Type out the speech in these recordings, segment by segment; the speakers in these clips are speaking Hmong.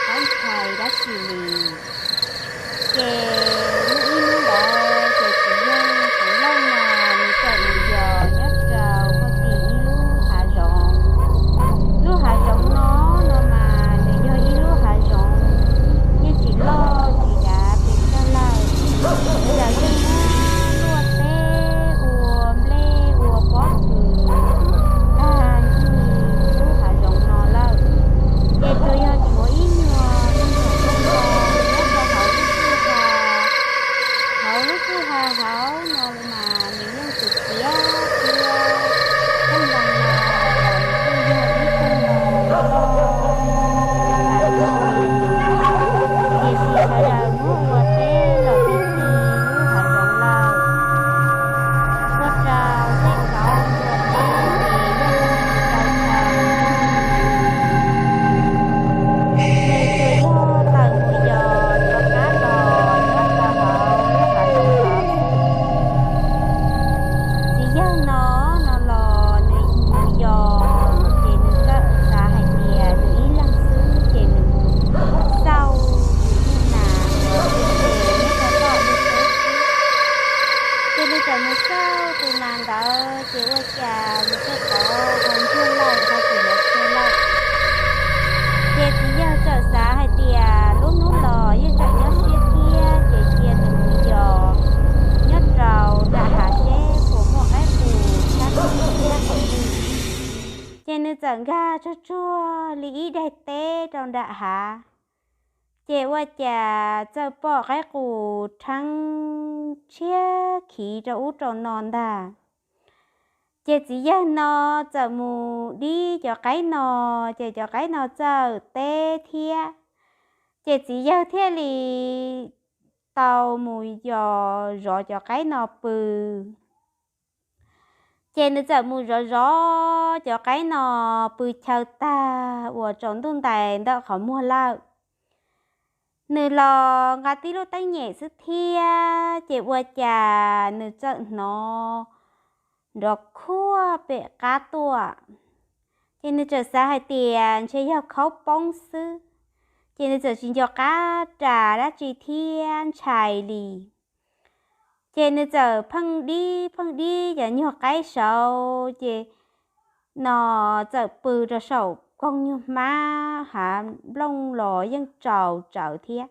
qab ntshai dab tsi li. Ces muaj ib hnub ntawd ces txiv yawg Txoov Lauj no nws txawm mus yos nyob rau puag tim ib lub hav zoov. Lub hav zoov no, no mas nws yog ib lub hav zoov yeej tsis loj tsis dav pes tsawg lawm. Lawv yeej muab luaj teb ua nplej ua pob kws tag ncig lub hav zoov no lawm. Ces tsuas yog tshuav ib nyuag me nyuam nyob rau hauv lub kwj ha. Hauv lub kwj ha hauv no mas nws yeej txiv txiav thiab tej ntoo no los nws kuj yog ib tug no loj, tiam sis sawv daws muab ua teb los ti ti lub hav zoov lawm. Ua rau tej kauv ua teb ces yeej tsis tau tau. Nws tsuas yog tawm mus yos rov qab los nyob rau hauv lub hav zoov hauv. Txiv yawg no, no los nws mus yos ces nws txawm xav hais tias nws ib leeg xwb ces nws mus xauj tus nas uas nyob rau tom ntug teb xwb. Ces nws txawm mus xauj tus nas ntawd ces ua cas nws txawm pom ho ntsuag lawm ho tsis hnov tshuaj lawm. Ces txiv yawg txawm xav hais tias lub hnub los yeej tseem nyob siab thiab ces cia nws mus yos nyob rau nram hav seb puas muaj qaib qus tshab qhov twg. Ces nws txawm nkag tsuag tsuag li ib daim teb rau nram hav. Ces ua cas txawm pom qaib qus rheeb tshiab khiv rau ub rau no ntag. Ces txiv yawg no txawm mus dib cov qaib no, ces cov qaib no txawm teb thiab. Ces txiv yawg thiaj li tau mus yos zov cov qaib no pw. Ces nws txawm mus zov zov cov qaib no pw chaw tag uas tsaus ntuj ntais ntawm qhov muag lawm. Nws los nqa tib lub teeb nyem xwb thiab, ces ua cas nws txawm hnov nrov khuaj pem qab tuaj. Ces nws txawm xav hais tias ntshe yog khaub poob xwb, ces nws txawm tsis nco qab ras dab tsi thiab ntshai li. Ces nws txawm pheej dib pheej dib cov nyuag qaib saud, ces no txawm pw rau saum koog nyuag hmab, hav nplooj los yeej tsaus tsawv thiab.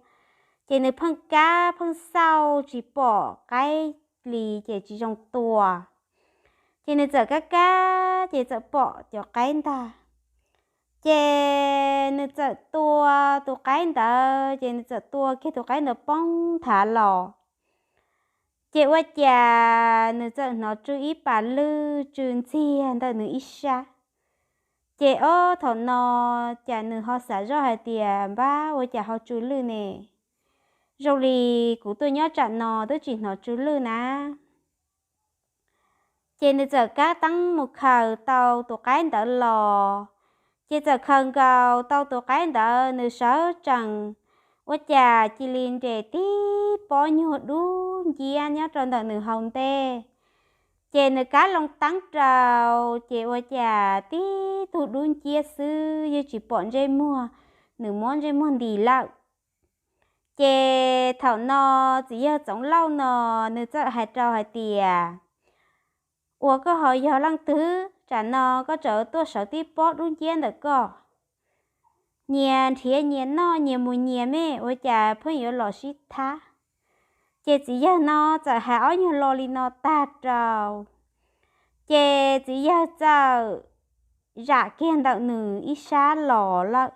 Ces nws pheej kab pheej xauj tsis pom qaib li ces tsis zoo tua. Ces nws txawm kab kab ces txawm pom cov qaib ntag. Ces nws txawm tua tus qaib ntawd, ces nws txawm tua kiag tus qaib ntawd poob nthav los. Ces ua cas nws txawm hnov tsw ib pas lwj tsw ntxiag ntawm nws ib sab. Ces ob thaum no cas nws ho xav zoj hais tias npab ua cas ho tsw lwj ne, zoo li kuv tuaj nyob tsam no twb tsis hnov tsw lwj na. Ces nws txawm kab teeb mus khaws tau tus qaib ntawd los. Ces txawm khaws nkaus tau tus qaib ntawd nws sawv tsees, ua cas cia li nres tib pob nyuag dub nciab nyob rau ntawm nws hauv ntej. Ces nws kab loo teeb rau, ces ua cas tib tug dub nciab xwb yeej tsis pom ntsej muag, nws muab ntsej muag ntis lawm. Ces thaum no txiv yawg Txoov Lauj no nws txawm hais rau hais tias, ua koj ho yog leej twg tsam no koj tseem tuaj sawv tib pob dub nciab ntawm koj? Nyias nrhiav nyias noj nyias mus nyias me, ua cas pheej yuav los sib thab? Ces txiv yawg no txawm hais ob nyuag lo li no tag rau, ces txiv yawg txawm zam kiag ntawm nws ib sab los lawm.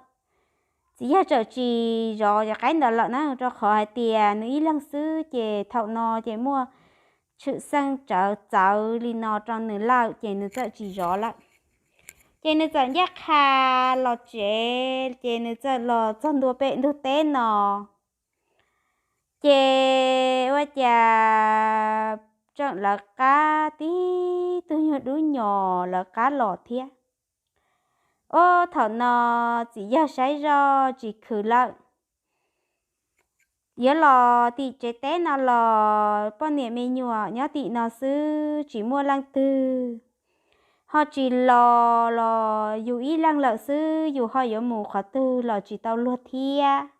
Txiv yawg txawm tsis zov cov qaib ntawd lawm na, rau qhov hais tias nws ib leeg xwb, ces thaum no ces muaj tshwm sim tsawv txawv li no rau nws lawm, ces nws txawm tsis zov lawm. Ces nws txawm ncaj qha los tsev, ces nws txawm los txog ntua pem ntug teb no. Ces ua cas tseem lawv qab tib tug nyuag dub nyos lawv qab los thiab. Ob thaum no txiv yawg saib zoj tsis khwv lawm. Yuav los tim tsev teb no los poj niam me nyuam nyob tim no xwb tsis muaj leej twg. ho tsis los los yus ib leeg lawm xwb, yus ho yuav mus qhov twg los tsis tau luag thiab.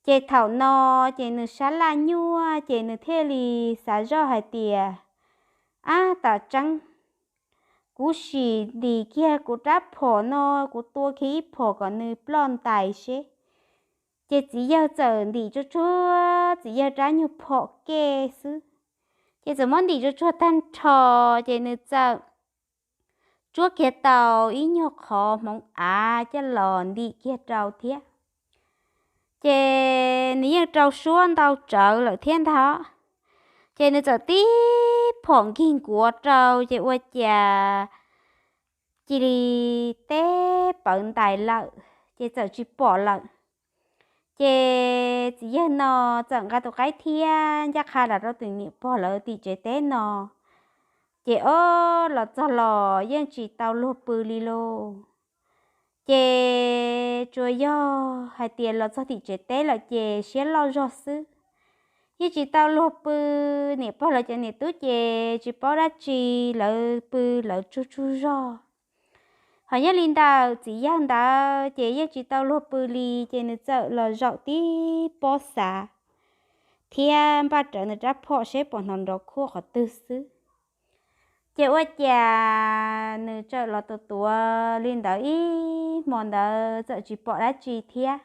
Ces thaum no ces nws sab laj nyuaj ces nws thiaj li xav zoj hais tias, ab, tam tseeb kuv sim ntim kiag kuv rab phom no, kuv tua kiag ib phom kom nws ploj ntais seb. Ces txiv yawg txawm ntim tsuag tsuag txiv yawg rab nyuag phom ke xwb, ces txawm muab ntim tsuag tsuag tag nrho, ces nws txawm tsuab kiag tau ib nyuag qhov hmoov av coj los ntim kiag rau thiab. Ces nws yeej rau suab ntau tsawv lawm thiab ntag. Ces nws txawm tib phom nkig nkuav rau, ces ua cas cia li teb pawv ntais lawm, ces txawm tsis pom lawm. Ces txiv yawg no txawm nqa tus qaib thiab ncaj qha los rau tus niam pog lawv tim tsev teb no. Ces ob los txog los yeej tsis tau luag pw li lauj. Ces tsuas yog hais tias los txog tim tsev teb lawm ces siab loj zog xwb, yeej tsis tau luag pw. Niam pog lawv cov niam tub ces tsis paub dab tsi, lawv pw lawv tsaug tsaug zog. Ho nyob li ntawm txiv yawg ntawd ces yeej tsis tau luag pw li, ces nws txawm los zaum tib pob xav thiab npaj rawv nws rab phom seb puas hnov nrov khuaj qhov twg xwb. Ces ua cas nws txawm los tuav tuav li ntawd ib hmo ntawd txawm tsis pom dab tsi thiab.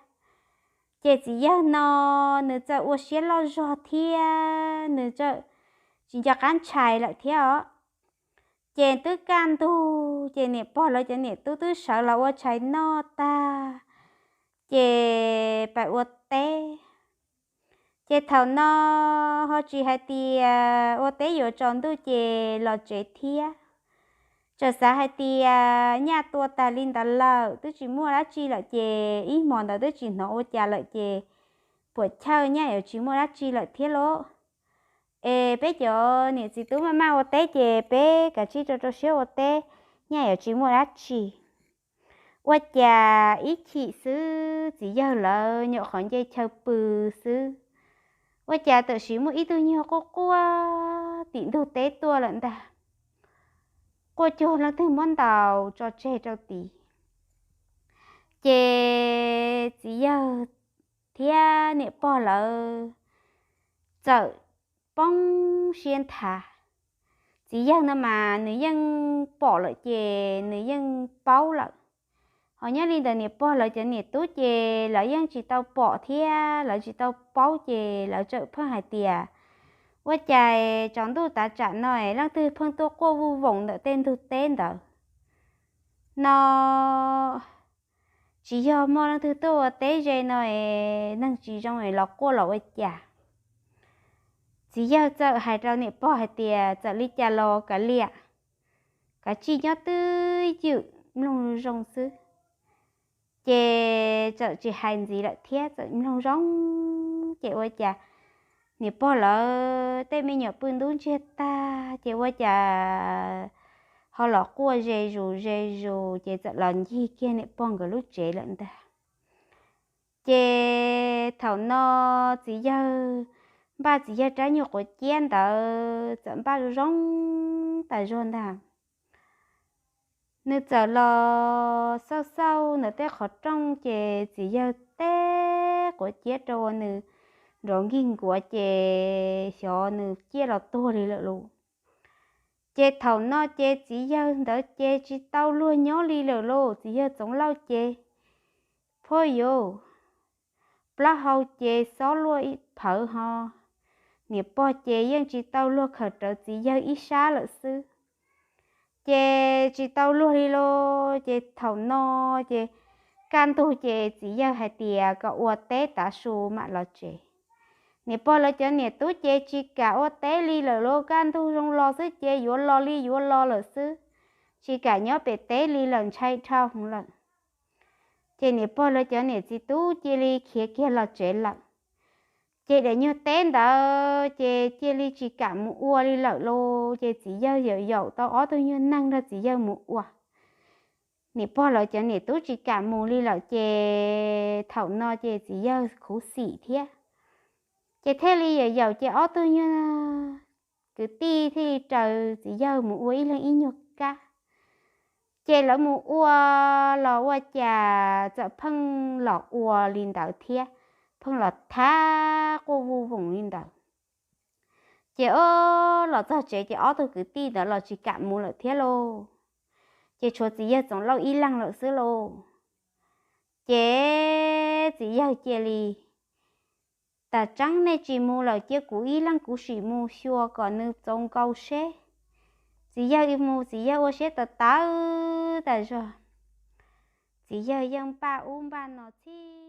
Ces txiv yawg no nws txawm ua siab loj zog thiab nws txawm tsis nco qab ntshai lawm thiab os. Ces twb kaj ntug, ces niam pog lawv cov niam tub twb sawv los ua tshais noj tag, ces pais ua teb. Ces thaum no ho tsis hais tias ua teb yuav tsaus ntuj ces los tsev thiab. Txawm xav hais tias nyaj tua tas li ntawd lawm twb tsis muaj dab tsi lawm ces ib hmo ntawd twb tsis hnov ua cas lawm ces puam chawj nyaj yuav tsis muaj dab tsi lawm thiab lauj. Es peb cov niam txiv tub maj maj ua teb ces peb kav tsij rau rau siab ua teb, nyaj yuav tsis muaj dab tsi. Ua cas ib chim xwb txiv yawg lawv nyuam qhuav nce chaw pw xwb, ua cas tam sim muaj ib tug nyuag quaj quaj tim ntug teb tuaj lawm ntag. Quaj cuag leej twg muab ntaus tso tseg rau tid. Ces txiv yawg thiab niam pog lawv txawm poob siab nthav. Txiv yawg no mas nws yeej pom lawm ces nws yeej paub lawm. Ho nyob li ntawd niam pog lawv cov niam tub ces lawv yeej tsis tau pom thiab lawv tsis tau paub ces lawv txawm pheej hais tias, ua cas tsaus ntuj tav tsam no leej twg pheej tuaj quaj vuj voos ntawm tej ntug teb ntawd no? Tsis yog muaj leej twg tuaj ua teb ze no es neeg tsis zoo es los quaj los ua cas? Txiv yawg txawm hais rau niam pog hais tias, txawm li cas los kav liam, kav tsij nyob twj ywm mloog zoo xwb. Ces txawm tsis hais ntxiv lawm thiab txawm mloog zoo, ces ua cas niam pog lawv tej me nyuam pw ntub ntsiag tag ces ua cas ho los quaj ze zus ze zus ces txawm los ncig kiag niam pog nkawd lub tsev lawm ntag. Ces thaum no txiv yawg npaj txiv yawg rab nyuag quav ciab ntawd txawm npaj zoo tas zog ntag. Nws txawm los xauj xauj ntawm tej qhov rooj ces txiv yawg teb quav ciab rau ua nws nrov nkig nkuav ces xyov nws ciaj los tuag li lawm lauj. Ces thaum no ces txiv yawg ntawd ces tsis tau luag nyob li lawm lauj, txiv yawg Txoov Lauj ces phob yuv, plaub hau ces xob luaj ib phawv ho, niam pog ces yeej tsis tau luag khawm rawv txiv yawg ib sab lawm xwb. Ces tsis tau luag li lauj, ces thaum no ces kaj ntug ces txiv yawg hais tias kom ua teb tav su mam los tsev. Niam pog lawv cov niam tub ces tsis kam ua teb li lawm lauj, kaj ntug zoo los xwb ces yuav los li yuav los lawm xwb, tsis kam nyob pem teb li lawm ntshai dhau lawm. Ces niam pog lawv cov niam txiv tub cia li khiav kiag los tsev lawm. Ces daim nyuag teb ntawd ces cia li tsis kam mus ua li lawm lauj, ces txiv yawg yaum yaum tau ob tug nyuag neeg nrog txiv yawg mus ua. Niam pog lawv cov niam tub tsis kam mus li lawm ces thaum no ces txiv yawg khuv xim thiab. Ces thiaj li yaum yaum ces ob tug nyuag kwv tij thiaj li raws txiv yawg mus ua ib leeg ib nyuag kab. Ces lawv mus ua los ua cas txawm pheej los ua li ntawd thiab, pheej los thab quaj vuj voos li ntawd. Ces ob los txog tsev ces ob tug kwv tij ntawd los tsis kam mus lawm thiab lauj. Ces tshuav txiv yawg Txoov Lauj ib leeg lawm xwb lauj. Ces txiv yawg cia li, tas tseeb nej tsis mus lawm cia kuv ib leeg kuv sim mus xyuas kom nws txaus nkaus seb. Txiv yawg mus txiv yawg ua siab tawv tawv tas zog. Txiv yawg yeej npaj ub npaj no txhij